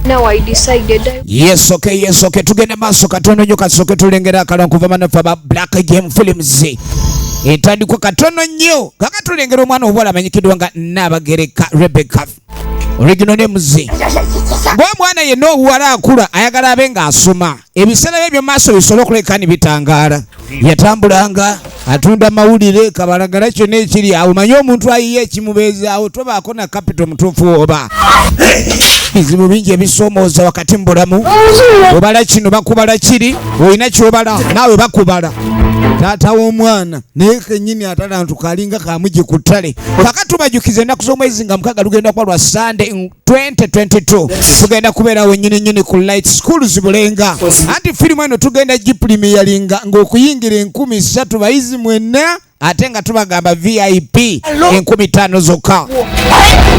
Now I decided I Yes, okay, yes, okay. Tugenda maaso katono nnyo kasooke tulengera akalwa kuva manaffe aba Black Game Films. Etandikwa katono nnyo kaka tulengera omwana obuwala amanyikiddwa nga Nnaabagereka Rebecca original names. Ng'omwana yenna obuwala akula ayagala abe ng'asoma ebiseera bye eby'omu maaso bisobole okuleka ne bitangaala. Yatambulanga atunda mawulire kabalagala kyonna ekiri awo. Manye omuntu ayiye ekimubeezaawo tobaako na capital mutuufu oba bizibu bingi ebisoomooza wakati mu bulamu. Obala kino bakubala kiri, olina kyobala naawe bakubala. Taata w'omwana naye kennyini atalantuka alinga kamugi ku ttale. Kaka tubajukiza ennaku z'omwezi nga 6 lugenda kuba lwa Sande 2022, tugenda kubeera wennyini nnyini ku Light Schools Bulenga. Anti firimu eno tugenda gipremieringa ng'okuyingira 3000 bayizi mwenna, ate nga tubagamba VIP 5000 zokka.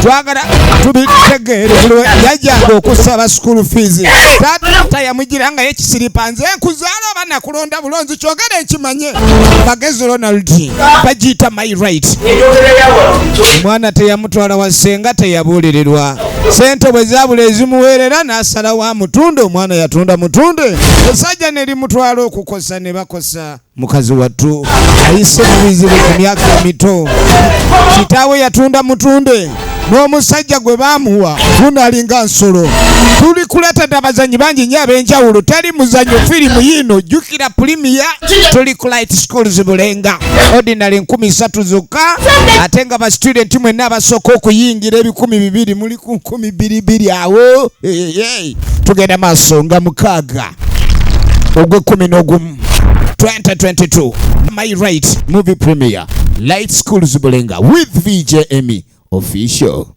Twagala tubitegeere buli yajjanga okusaba school fees, taata yamugira nga yekisiripa, nze nkuzaala oba nakulonda bulonzi kyogere nkimanye. Bagezi Ronald bagiyita My Right. Omwana teyamutwala wa ssenga, teyabuulirirwa. Sente bwe zaabula ezimuweerera n'asalawo amutunde. Omwana yatunda mutunde, esajja ne limutwala okukosa ne bakosa. Mukazi wattu ayise mu bizibu ku myaka emito. Kitaawe yatunda mutunde n'omusajja gwe baamuwa guno alinga nsolo. Tuli kuleetedde abazanyi bangi nnyo ab'enjawulo. Teri muzanyo, firimu yiino. Jjukira premiere tuli ku Light Schools Bulenga, ordinary 3000 zokka, ate nga ba student mwenna abasooka okuyingira 2,000, muli ku 2,200 awo. Hey, hey. Tugenda maaso nga 6 ogw'e-11 2022, My Right movie premiere, Light Schools Bulenga with VJ Emmy Official.